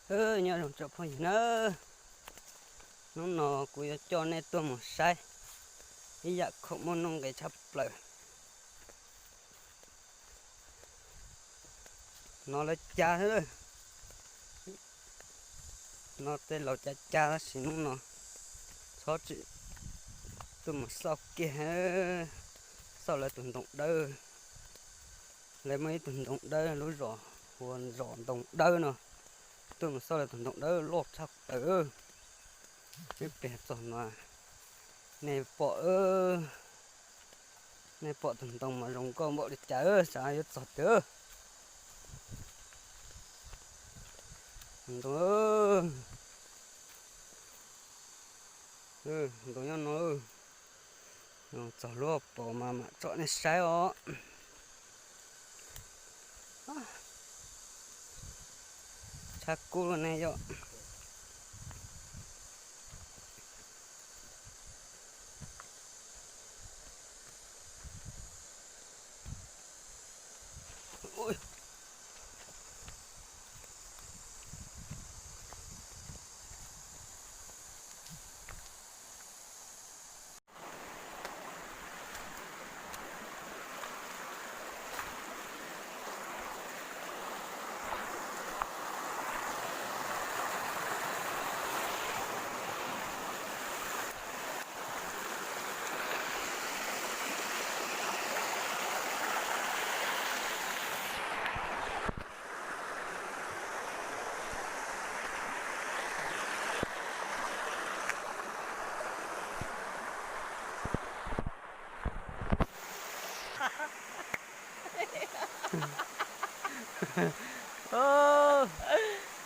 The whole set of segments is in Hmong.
Nyob zoo tsoom phooj ywg na, hnub no kuv yuav coj nej tuaj mus saib ib yam khoom muaj nuj nqis tshaj plaws. No lawv cav xwb, no tej laus cav cav tab sis hnub no txhob tsim, tuaj mus xauj kiag, xauj lawv tus ntoo dawb. Lawv muaj ib tug ntoo dawb lub zos hu ua zos Ntoo Dawb no, tuaj mus xauj lawv tus ntoo dawb loj tshaj plaws. Ib pliag txog no nej pom, nej pom tus ntoo mas zoo nkauj npaum li cas, xav yuav txog tiag. Ntoo, ntoo nyob no, txog lub hauv paus mas mam tsom nej saib os. Tshaj kub ne yom.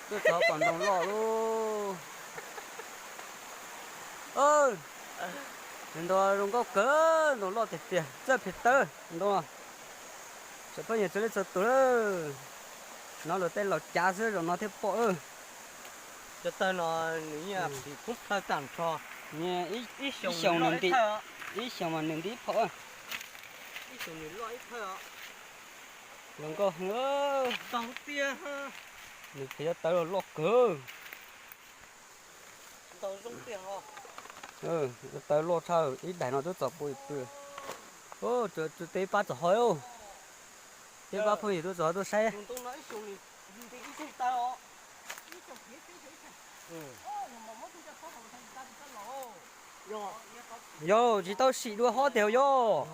Tuaj txog pom ntoo loj lauj. Ntoo zoo nkauj kawg, ntoo loj tiag tiag, txawj phem tawb ntoo. Tsoom phooj ywg txhua leej txhua tus, no luag tej laus cav xwb zaum no thiaj pom. Cov tawg no nws phim koob plhaw tag nrho. Ib xyoos nws nti, ib xyoos mas nws nti ib phom. Ib xyoos nws loj ib phawj. Zoo nkauj heev. Nws phem cov tawv los loj kawg. Tawv loj tshaj, ib daim no twb txog pua pw. Teb pab txog hov, teb pab phooj ywg tuaj txog tuaj saib. Yog tsis tau sim dua hov tiag yog.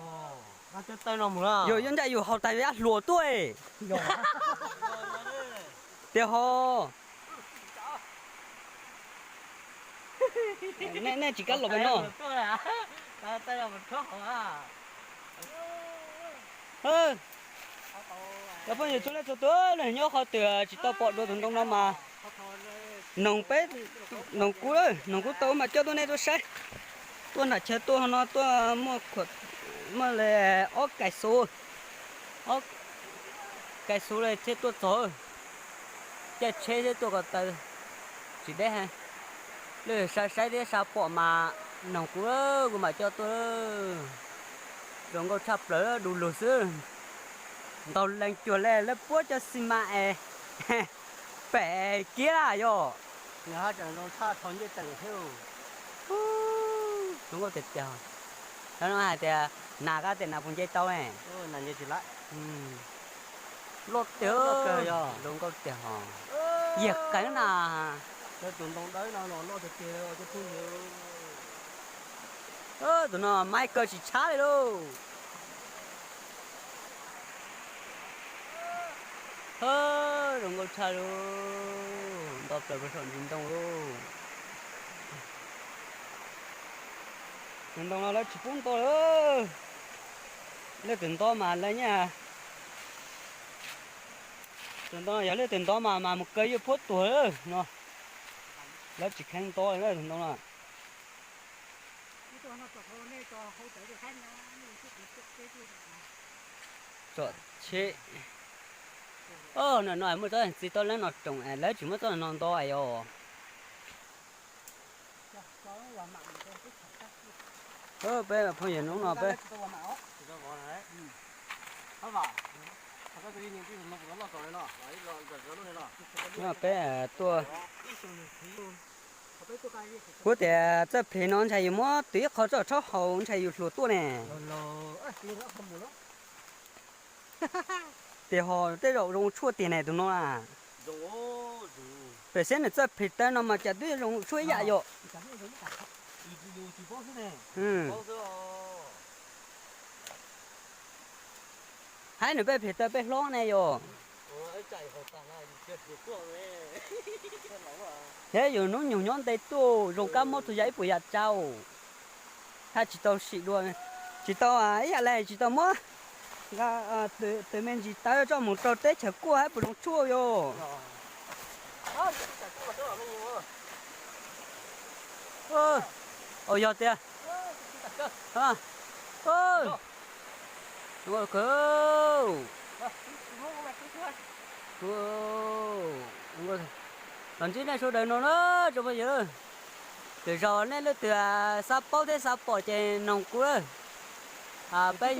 Yog yuav ncaim yus haus tas yog ab hluas tuaj tiag ho. Nej tsis kam los pem no. Cov phooj ywg txhua leej txhua tus, nej nyob qhov twg tsis tau pom dua tus ntoo no mas noog peb, noog kuv, noog kuv tau mas coj tuaj nej tuaj saib. Tuaj nram chaw tuaj no tuaj muaj, muaj li ob kais xu, ob kais xu li thiaj tuaj txog. Caij tsheb thiab tuaj ko taw tsis deb heev. Leej twg xav saib thiab xav pom mas noog kuv, kuv mam coj tuaj. Zoo nkauj tshaj plaws du lug xwb. Ntaug lees cuag li lawv puab cov xi mas es pem kiab yog. Zoo nkauj tiag tiag. Lawv no hais tias nas kab tes nas puas nce tau ne? Loj tiag, zoo nkauj tiag hos. Yiag qeev na. Tus no mas ib kaw tsis tshab li lauj. Zoo nkauj tshaj lauj, nto plaws puag saum ntsis ntoo lauj. Tus ntoo no lawv tsis pub nto lawm. Leej twg nto mas lawv nyiaj. Tus ntoo no yog leej twg nto mas mas mus kaw yuav puab tuag no. Lawv tsis kheev nto li tus ntoo no. Tsom tsheb. Os, no no muaj tsob txiv tau lawv no room es lawv tsis muab tsob no nto es yog. Peb phooj ywg hnub no peb, Peb tuaj, kuv tias txawj phem no ntshai yus muab twv ib qho txoj rau hauv ntshai yus hluas tuaj ne. Tias ho tej zaum zoo tshuaj tiag ne tus no na. Pem saib nws txawj phem taw no mas cas twb zoo tshuaj ib yam yom. Haib nws pej phem taw pej hlob ne yom. Thiab yus hnub nyoog nyob ntev tuaj zoo kab mob txhua yam ib puas yam tsau. Hab tsis tau sim dua, tsis tau ib yam li tsis tau muab tws me ntsis tawv tso mus rau teb chaws kuaj hab puas zoo tshuaj yom. Au yog tiag. Los ntsib nej sawv daws no na tsoom phooj ywg. Lwm zaus nej leej twg xav paub thiab xav pom ces noog kuv. Peb,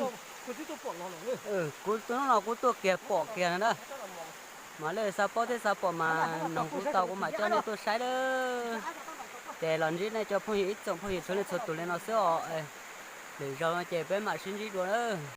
kuv tus hnub no kuv tuaj kiag pom kiag na. Mas leej xav paub thiab xav pom mas noog kuv tau kuv mam coj nej tuaj saib lawm. Ces los ntsib nej cov phooj ywg ib tsoom phooj ywg txhua leej txhua tus li no xwb os. Lwm zaus no ces peb mam sib ntsib dua na.